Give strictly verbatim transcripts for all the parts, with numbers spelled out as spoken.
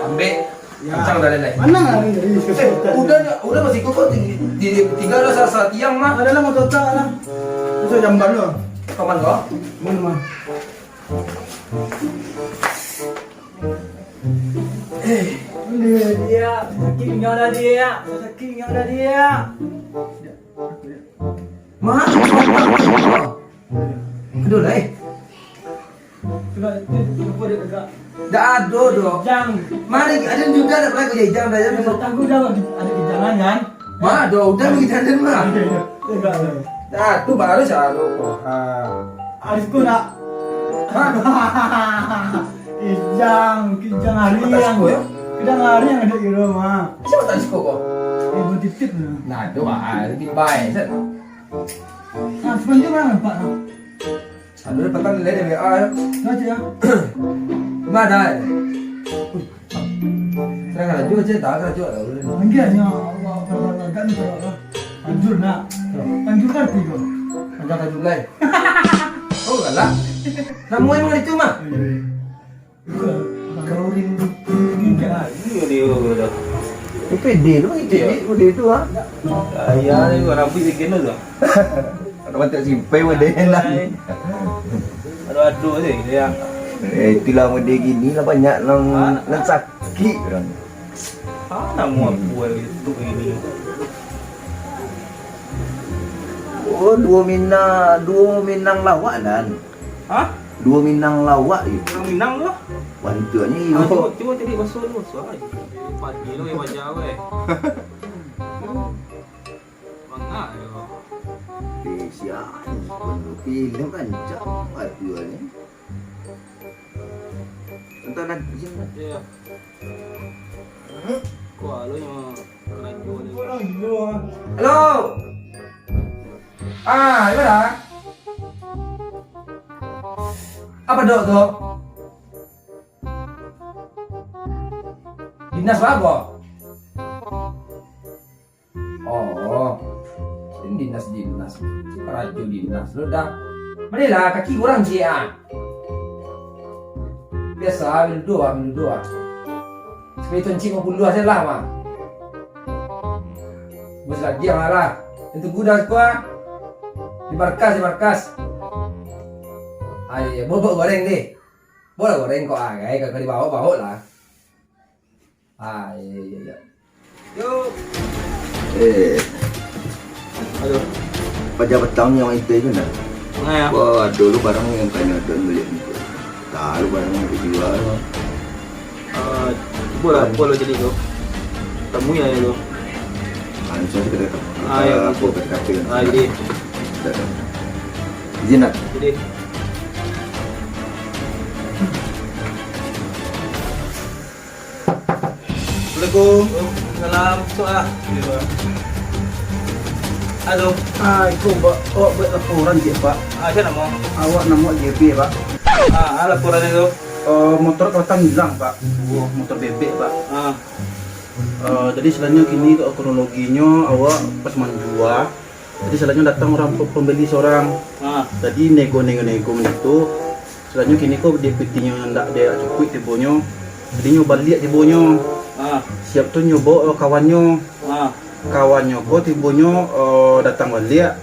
Ambek. Ya. Kancang dah, Lelai. Mana lari dari situ? Eh, udah, udah masih koko di, di, tinggal dah salah, salah tiang mah. Ada lah motor tak lah. Itu jamban lo. Paman kau? Mana mah? Eh, dia, sakit pinggang dah dia. Sakit pinggang dah dia. Mak, aduh lah, eh. Dak ado doh. Mari, ada juga nak pernah kerja ijang dah, ya. Tahu dah ada kejangan kan? Mak, ado, udah lagi jalan, Mak. Dah, tu baru selalu. Ah. Aris ko nak. Hah? Ijang, ijang hari yang. Atas ko, ya? Ijang hari yang ada di rumah. Siapa tak suka kau? Eh, bertitip lah. Nah, tu, ah, lebih baik, Sat. Nah, sebenarnya mana nampak, nah? Ada dapatan nilai dari W A, ya? Baca, ya? Mana? Terang aja, cek tak aja lah. Lagi hanya Allah, Allah, Allah, kan, Allah. Lanjut, nak. Lanjut, kan, tiga. Panjang tajuk lai. Oh, galak. Nama emang itu, mah? Iya, iya. Kalau rindu. Iya, dia dah. Itu pede tu, itu, iya. Pede tu, ha? Iya, ni gua rambut bikin tu. Ada bantuak simpai pun dia lah. Aduh, aduh, ni, dia. Eh, itulah model gini lah banyak nang, nang sakit orang. Ah, nama aku yang YouTube ini. Oh, duo Minang, duo Minang lawak, Dan. Hah? Duo Minang lawak, yo. Orang Minang tu lah. Bantuaknya, yo. Ah, cuba, cuba cari bakso tu, bakso. Ai, padi lo yang baca, weh. Mangak, yo. Eh, siapa ni? Pun film rancak. Aduh, ni. Entah nak, sini. Iya. Kuah lo yang kerajo ni. Halo. Ah, di mana? Apa dok tu? Dinas apa? Oh, ini dinas-dinas. Si karajo dinas lo dah. Marilah, kaki urang ciek ah. Biasa, ambil duo, ambil duo. Sekali tuncik lima puluh aja lah, mah. Bos lagi yang lah. Yang tunggu dah sekolah. Di markas, di markas. Ah, iya, iya. Bawa, bawa goreng deh. Bawa lah goreng kok, ah, kayak kagak dibawa, bawa lah. Ah, iya, iya, iya. Yo. Eh. Aduh. Paja petang ni awak itai tu nah. Nah, ya. Wah, ado lu barang yang kanyo ado baliak ni. Tahu barang yang dijua. Ah, cubo lah, apo lo jadi tu. Tamui lah tu. Ah, langsung kita kata. Ah, ya. Apo kata-kata. Ah, jadi. Izin nak. Jadi. Assalamualaikum. Salam. Masuk ah. Halo. Ah, iko, Pak. Awak buat laporan je, Pak. Ah, sia namo? Awak namo J B, Pak. Ah, ah, laporan itu. Eh, motor awak hilang, Pak. Duo motor bebek, Pak. Ah. Eh, jadi sebenarnya kini kronologinyo awak pas manjua. Jadi, salanyo datang urang pe-, pambali surang. Ah. Jadi, nego-nego-nego mangko tu, salanyo kini ko D P T-nyo ndak ado cukuik tibonyo. Jadi, nyo baliak tibonyo. Ah. Siap tu nyo bawa, eh, kawannyo. Ah. Kawannyo ko tibonyo, eh, datang baliak.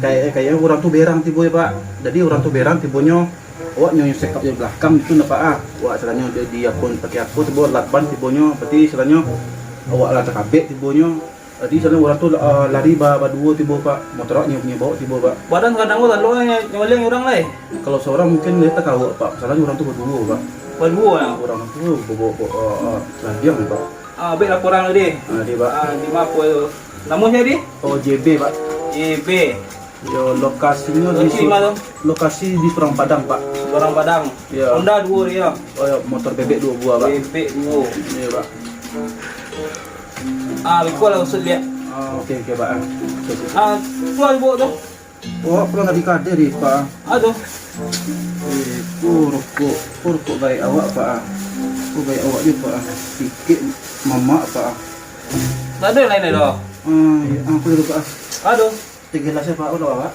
Kayak, kayak urang tu berang tibo, Pak. Jadi, urang tu berang tibonyo, awak nyo sekap di balakang tu nampak ah. Awak salanyo di, di apo, pakai apo tibo, lakban tibonyo, berarti salanyo awak lah takabek tibonyo. Jadi, salanyo urang tu, ah, lari ba-, baduo tibo, Pak. Motor awak nyo, nyo bawa tibo, Pak. Badan kadang tu lalu, eh, nyoleng urang lai. Kalau surang mungkin dia takawak, Pak. Salanyo urang tu baduo, Pak. Baduo, ya? Urang tu bawa, bawa, ah, ah, ladiang, Pak. Ah, baik laporan tadi. Ah, dia, Pak. Ah, di ma apo tu? Namo sia tadi? Oh, J B, Pak. J B. Yo, lokasinyo di Lokasi su-, ma tu? Lokasi di Surang Padang, Pak. Surang Padang. Ya. Honda duo dia. Oh, ya, motor bebek duo buah, Pak. Bebek duo. Iya, Pak. Ah, beko lah usut liak. Ah, oke, oke, Pak. Ah, tu ibu tu. Awak pulang dari kadai, Pak. Ah, tu. Eh, ko rokok, ko rokok gaek awak, Pak. Ko gaek awak je, Pak. Sikit mamak, Pak. Tak ada lain dah. Ah, ya, ah, apa dulu, Pak? Aduh. Tiga gelas ya, Pak. Udah, Pak.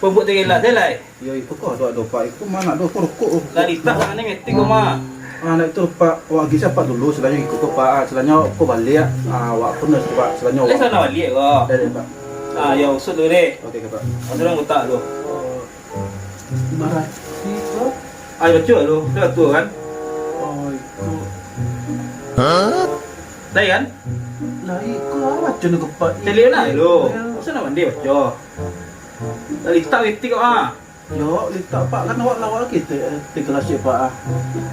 Pupuk tiga gelas je lah. Yo, iko ko ado, ado, Pak. Iko ma ado, ko rokok. Lah, litak tangan ni ngetik ko, mah. Ah, nak itu, Pak. Wah, gisa, Pak, dulu. Selanjutnya iko ko, Pak. Ah, selanjutnya ko baliak. Ah, wak pernah, Pak. Selanjutnya. Lah, wak sana baliak ko. Dah, dah, Pak. Ah, yo, usut dulu deh. Oke, oke, Pak. Masuk dalam kotak dulu. Oh, berarti ko. Ah, baca dulu. Dah tua kan? Oh, iko. Dah kan? Lah, iko baca ni, Pak. Caliak lah dulu. Masa nak mandi baca. Lah, litak ngetik ko, ah. Yo, litak, Pak, kan awak lawak lagi te-, tiga gelas, Pak, ah.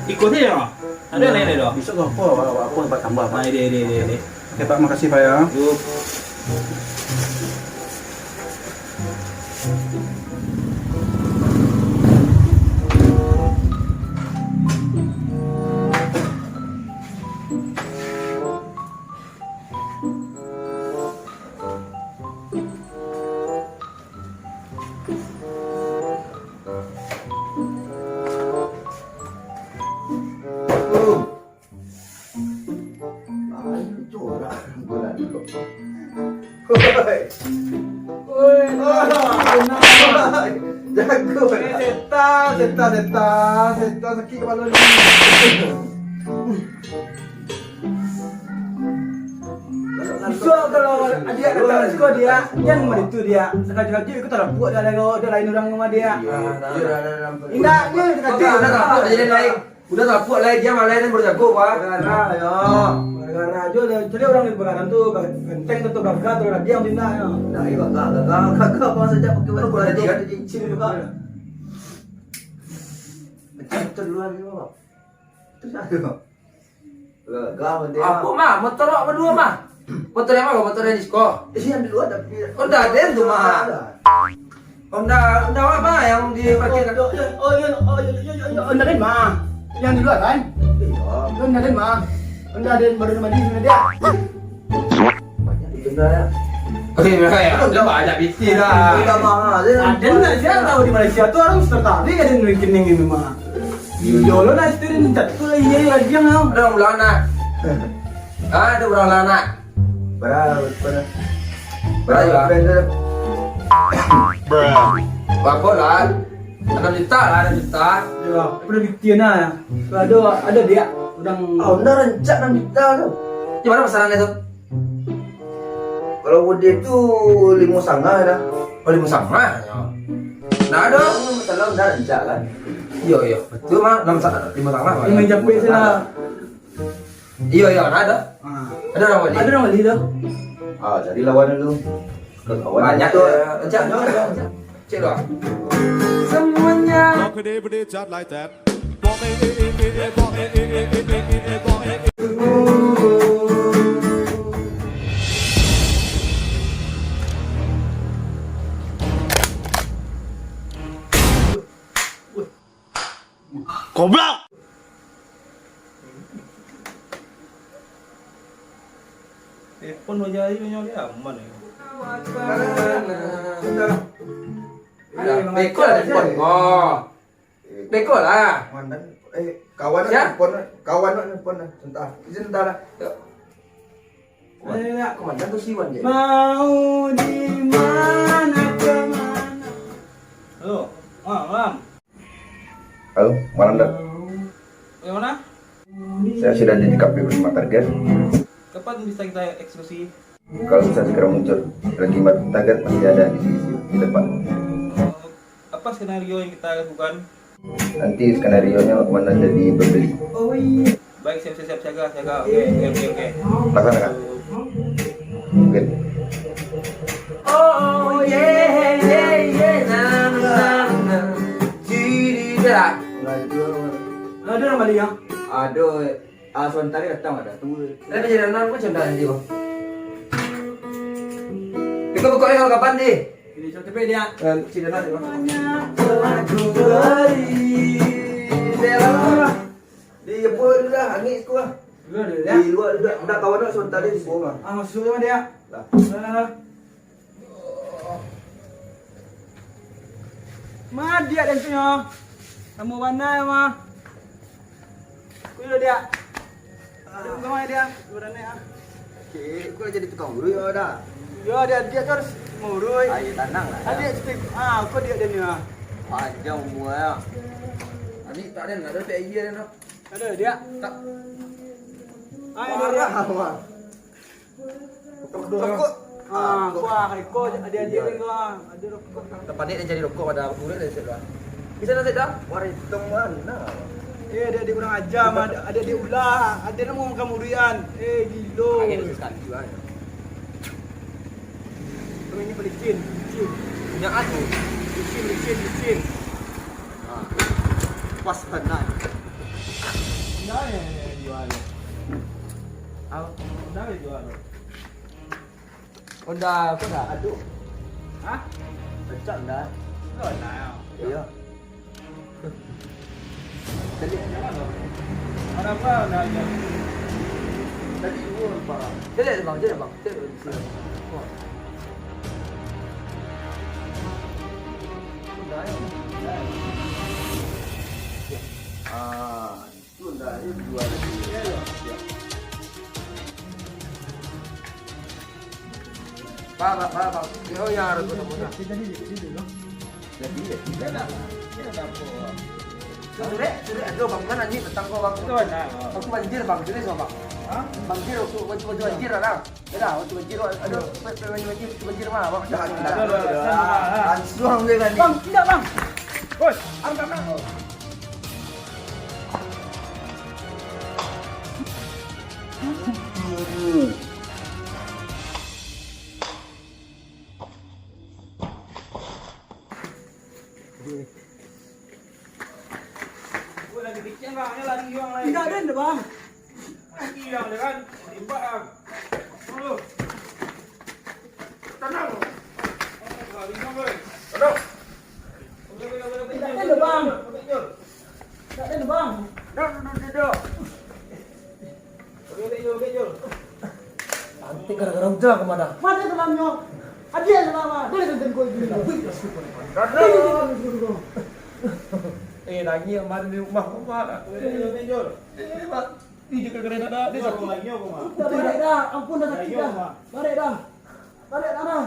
Iko se yo. Ada lain dah. Bisa ko, apa, apa, apa, Pak, tambah, Pak? Ah, ide, ide, ide, ide. Oke, Pak, makasih, Pak, ya. Yuk. Oi. Oi. Jago. Eh, setan, setan, setan, setan, sakik kepala ni. Susah kalau adiak datang siko, diak. Jan mah itu, diak. Sakajik-kajik iko talapuak dah, dah lain urang rumah diak. Iyo, iyo, dah, dah, dah. Indak, ni sakajik. Udah talapuak, jadi lain. Udah talapuak lai, diam lai, baru jago, Pak. Gara-gara, yo. Gara-gara ajo lah. Cari urang di Bagadang tu, ganteng tu, tu gagah tu, lah diam di nak, yo. Nah, iyo, gagah, gagah, gagah, Pak, sajak pakai baju. Kalau tadi kan, cincin juga. Macam tu duluan ni, Pak. Terus apa, Pak? Gagah, Pak, dia. Apa, mah? Motor awak berdua, mah? Motor yang mana? Motor yang di sekolah? Iya, yang di luar, tapi Honda den tu, mah. Ada. Honda, Honda awak, mah, yang diparkirkan? Oh, iya, oh, iya, oh, iya, iya, iya, iya, Honda den, mah. Yang di luar, kan? Iya. Honda den, mah. Honda den baru nama dia, dia. Banyak di Honda, ya. Oke, ya, ya. Udah banyak piti dah. Udah mahal, ya. Ada nggak sih tahu di Malaysia tuh orang tertarik ada rekening ini, mah. Iya. Dulu lah, itu dia minta tuh, iya, iya, dia nggak. Ada orang ulang anak. Ah, ada orang ulang anak. Berapa, berapa? Berapa, ya? Berapa? Berapa lah? Enam juta lah, enam juta. Ya, udah bikin lah. Kalau ada, ada dia, udah. Ah, udah rancak enam juta tu. Di mana pasaran itu? Kalau udah tu lima setengah dah. Oh, lima setengah, ya. Nah, ada. Masalah udah rancak kan? Iya, iya. Betul, mah. Enam setengah, lima setengah, mah. Ini mencapai sana. Iya, iya, ada. Ah. Ada orang wali. Ada orang wali tu. Ah, cari lawan dulu. Kawan banyak tu. Ya. Cak, cak, cak, cak. Cek doang. Semuanya. Goblok. Telepon wajah ayu nyo dia aman ya. Lah, beko lah telepon ko. Beko lah. Komandan, eh, kawan lah telepon, kawan lah telepon lah. Sebentar. Izin sebentar lah. Yo. Komandan tu siwan je. Mau di mana ke mana? Halo. Ah, malam. Halo, malam, Dok. Yang mana? Saya sudah ada di kafe bersama target. Kapan bisa kita eksekusi? Kalau bisa segera muncul, lagi mat-, target masih ada di sisi, di depan. Apa skenario yang kita lakukan? Nanti skenario-nya Komandan jadi pembeli. Baik, siap, siap, siap, siaga, siaga. Oke, oke, oke, oke. Laksanakan. Oke. Oh, yeah, yeah, yeah, nah, nah, nah. Jadi, dah. Ada orang balik, ya? Ada. Ah, sebentar ya, datang ada. Tunggu. Tapi jadi datang, macam dah nanti, Bang. Kita buka kalau kapan, di? Ini contoh dia. Eh, sini lah, Bang. Di apa dulu dah, angin sekolah. Di luar, dak, dak kawan nak sabanta di siko, Bang. Ah, masuak jo, Diak. Lah. Lah, lah, lah. Ma Diak den tu nyo? Lamo bana yo, mah. Kuyo, Diak. Aduh, kama, Diak? Badan, ah. Oke, kau jadi tukang urut yo, dah? Yo, Diak, Diak tu harus mauruik. Ayo, tanang lah, Diak. Diak, ah, kau Diak den yo, ah. Panjang umur, yo. Ani, tak den, ado P I den, no. Ado, Diak. Tak. Ah, ado, Diak. Parah, Bang. Rokok. Ah, rokok. Wah, rokok, adik-adik ni, wah. Ada rokok. Tempat dia cari rokok pada urut dari situ, ah. Bisa nasi dah? Wah, itu mana? Eh, adik-adik kurang ajar, mah. Adik-adik ulah. Adik nak mau makan murian. Eh, gilo. Adik tu sekali, Bang. Kami ni pelicin, licin. Punya anu. Licin, licin, licin. Ah. Pas benar. Nah, ya, ya, jual. Apa? Udah ya jual. Honda, apa dah? Aduh. Hah? Pecah dah. Honda, ya. Iya. Tadi ada apa Honda aja? Tadi dua, Bang. Tadi ada, Bang. Tadi ada, Bang. Tadi ada, Bang. Wah. Honda, ya. Honda, ya. Ah. Itu ndak, itu dua lagi. Iya, iya. Pak, Pak, Pak, Pak. Yo, yang harus kita punya. Jadi, jadi, jadi, no. Jadi, ya, tidak ada. Tidak ada apa. Sore, sore, aduh, Bang, kan anjing petang kau, Bang. Itu ada, Bang. Aku banjir, Bang, serius, Bang. Hah? Banjir, waktu, waktu, waktu banjir, ada. Yalah, waktu banjir, aduh, pe-, pe-, banjir, banjir, waktu banjir mah, Bang. Jangan, jangan. Aduh, aduh, aduh. Langsung dia kan. Bang, tidak, Bang. Woi, angkat, Bang. Woi, lagi kecil, Bang. Ini lari, Bang, lari. Tidak ada, Bang. Mati dah, kan? Tembak, ah. Tunggu. Tenang. Tenang. Tidak ada, Bang. Tidak ada, Bang. Duduk, duduk, duduk. Oke, oke, oke, oke. Cantik gara-gara hujan kemana? Mana temannya? Ada yang lama. Boleh tonton kau dulu. Tidak, tidak, tidak, tidak. Tidak, tidak, tidak, tidak. Eh, nangis kemarin di rumah, Pak. Oke, oke, oke, oke. Eh, Pak. Ih, jaga kereta dah. Dia sakit. Dah, barek dah. Ampun dah, sakit dah. Barek dah. Barek dah, dah.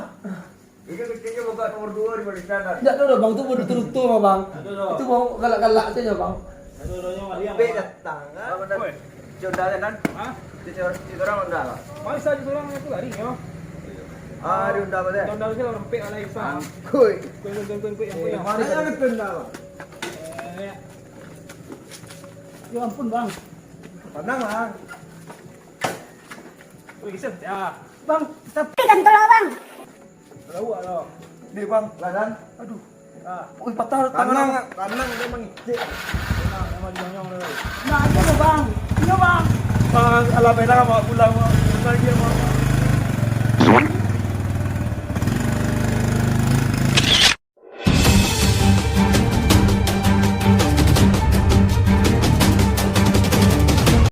Ini kecilnya buka nomor dua di Malaysia, dah. Tidak tahu dah, Bang. Itu baru tutur-tutur mah, Bang. Aduh, dah. Itu, Bang, galak-galak saja, Bang. Aduh, dah, yang lari, yang Sampai mana? Datang, ah. Oi. Cunda kan, Nan? Hah? Cunda, cunda orang Honda, Bang. Masa itu orang itu lari, ya? Ah, di Honda, Bang, ya? Honda itu orang pek alai, Bang. Angkui. Kuih, kuih, kuih, kuih, yang Eh, kuih. Mana yang Honda, Bang? Eh, ya. Ya ampun, Bang. Tenang, Bang. Wih, Gisel, ya. Bang, kita Ikan tolak, Bang. Lawak lah. Ni, Bang, ladan. Aduh. Ah. Wih, patah tangan. Tanang, tanang, dia mangicik. Tenang, dia mah dijonyong dia. Nah, itu tu, Bang. Iya, Bang. Bang, alah, belah, Bang, pulang, Bang. Pulang dia, Bang.